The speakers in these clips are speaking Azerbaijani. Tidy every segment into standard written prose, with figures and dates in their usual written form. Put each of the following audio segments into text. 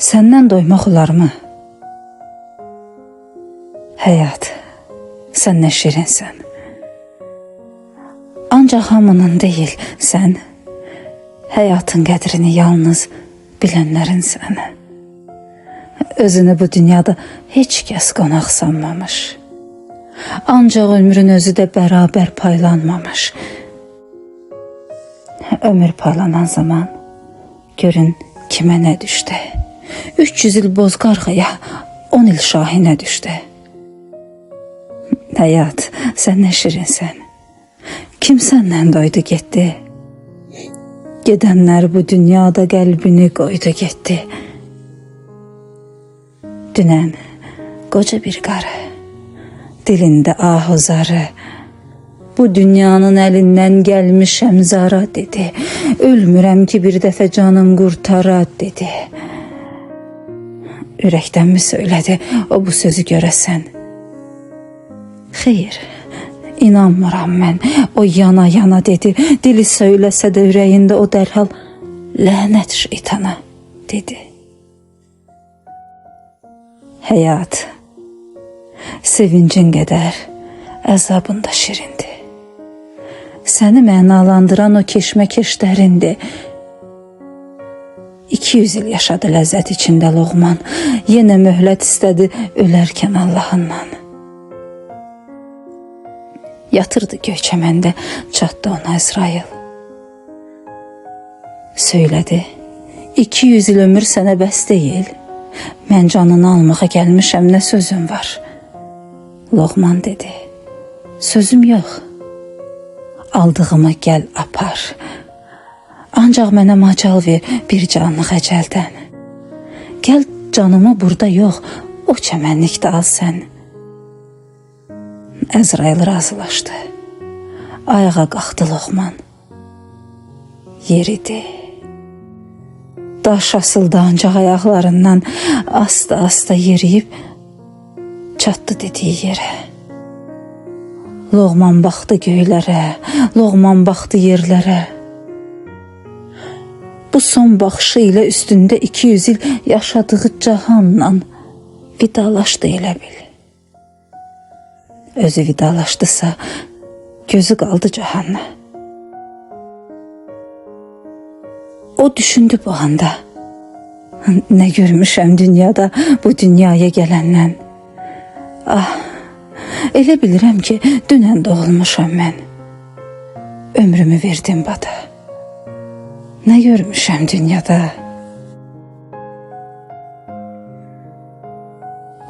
Səndən doymaq olarmı? Həyat, sən nə şirinsən. Ancaq hamının deyil, sən həyatın qədrini yalnız bilənlərinsən. Özünü bu dünyada heç kəs qonaq sanmamış. Ancaq ömrün özü də bərabər paylanmamış. Ömür paylanan zaman görün kimə nə düşdü. 300 il boz qarğaya, 10 il şahinə düşdü. Həyat, sən nə şirinsən. Kim səndən doydu getdi? Gedənlər bu dünyada qəlbini qoydu getdi. Dünən qoca bir qarı, dilində ahuzarı, bu dünyanın əlindən gəlmişəm zara dedi. Ölmürəm ki bir dəfə canım qurtara dedi. Ürəkdənmi söylədi o bu sözü görəsən? Xeyr, inanmıram mən. O yana yana dedi. Dili söyləsə də ürəyində o dərhal lənət şeytana dedi. Həyat sevincin qədər əzabın da şirindir. Səni mənalandıran o keşməkeşlərindir. 200 il yaşadı ləzzət içində Loğman. Yenə möhlət istədi ölərkən Allahından. Yatırdı Göyçəməndə, çatdı ona Əzrail. Söylədi, 200 il ömür sənə bəs deyil. Mən canını almağa gəlmişəm, nə sözüm var? Loğman dedi, sözüm yox. Aldığımı gəl apar. Ancaq mənə macal ver bir canlıq əcəldən. Gəl canımı burada yox, o çəmənlikdə al sən. Əzrail razılaşdı. Ayağa qalxdı Loğman. Yeridi. Daş asıldı ancaq ayaqlarından, asta-asta yeriyib çatdı dediyi yerə. Loğman baxdı göylərə, Loğman baxdı yerlərə. Bu son baxışı ilə üstündə 200 il yaşadığı cahanla vidalaşdı elə bil. Özü vidalaşdısa, gözü qaldı cahanla. O düşündü bu anda. Nə görmüşəm dünyada bu dünyaya gələndən. Ah, elə bilirəm ki, dünən doğulmuşam mən. Ömrümü verdim bada. Nə görmüşəm dünyada?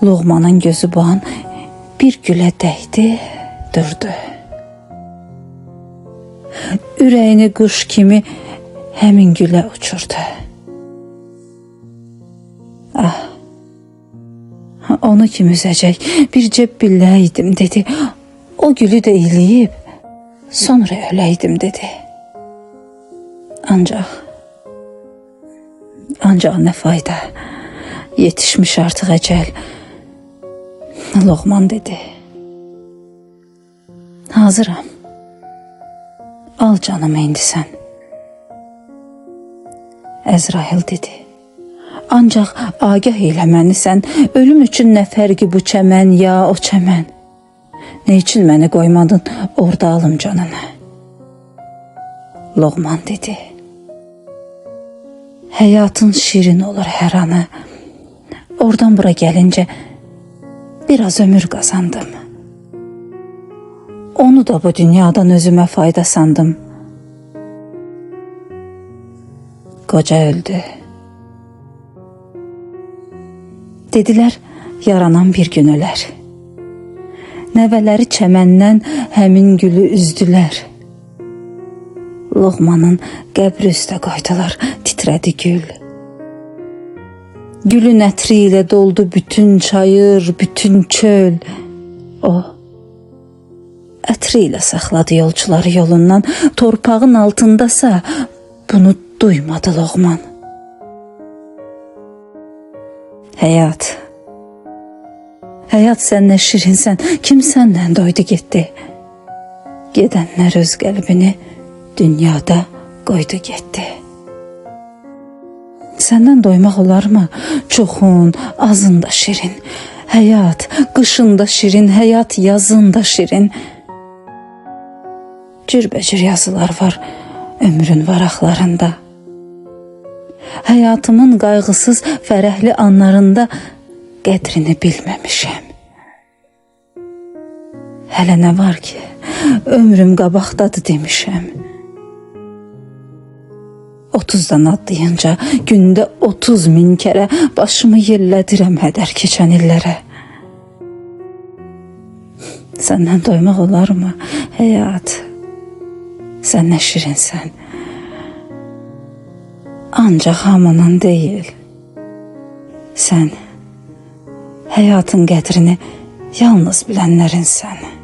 Loğmanın gözü bu an bir gülə dəydi, durdu. Ürəyini quş kimi həmin gülə uçurdu. Ah, onu kim üzəcək? Bircə biləydim dedi. O gülü də eləyib, sonra öləydim dedi. Ancaq nə fayda? Yetişmiş artıq əcəl. Loğman dedi. Hazıram. Al canımı indi sən. Əzrail dedi. Ancaq agah elə məni sən. Ölüm üçün nə fərqi bu çəmən ya o çəmən? Nə üçün məni qoymadın orada alım canını? Loğman dedi. Həyatın şirin olur hər anı. Oradan bura gəlincə biraz ömür qazandım. Onu da bu dünyadan özümə fayda sandım. Qoca öldü. Dedilər, yaranan bir gün ölər. Nəvələri çəməndən həmin gülü üzdülər. Loğmanın qəbri üstə qoydular, titrədi gül. Gülün ətri ilə doldu bütün çayır, bütün çöl. O ətri ilə saxladı yolçuları yolundan. Torpağın altındasa bunu duymadı Loğman. Həyat, həyat sən nə şirinsən, kim səndən doydu getdi? Gedənlər öz qəlbini dünyada qoydu getdi. Səndən doymaq olarmı? Çoxun, azın da şirin. Həyat qışın da şirin, həyat yazın da şirin. Cürbəcür yazılar var ömrün varaqlarında. Həyatımın qayğısız fərəhli anlarında qədrini bilməmişəm. Hələ nə var ki, ömrüm qabaqdadır demişəm. 30-dan adlayınca gündə 30 min kərə başımı yellədirəm hədər keçən illərə. Səndən doymaq olarmı, həyat? Sən nə şirinsən. Ancaq hamının deyil. Sən həyatın qədrini yalnız bilənlərinsən.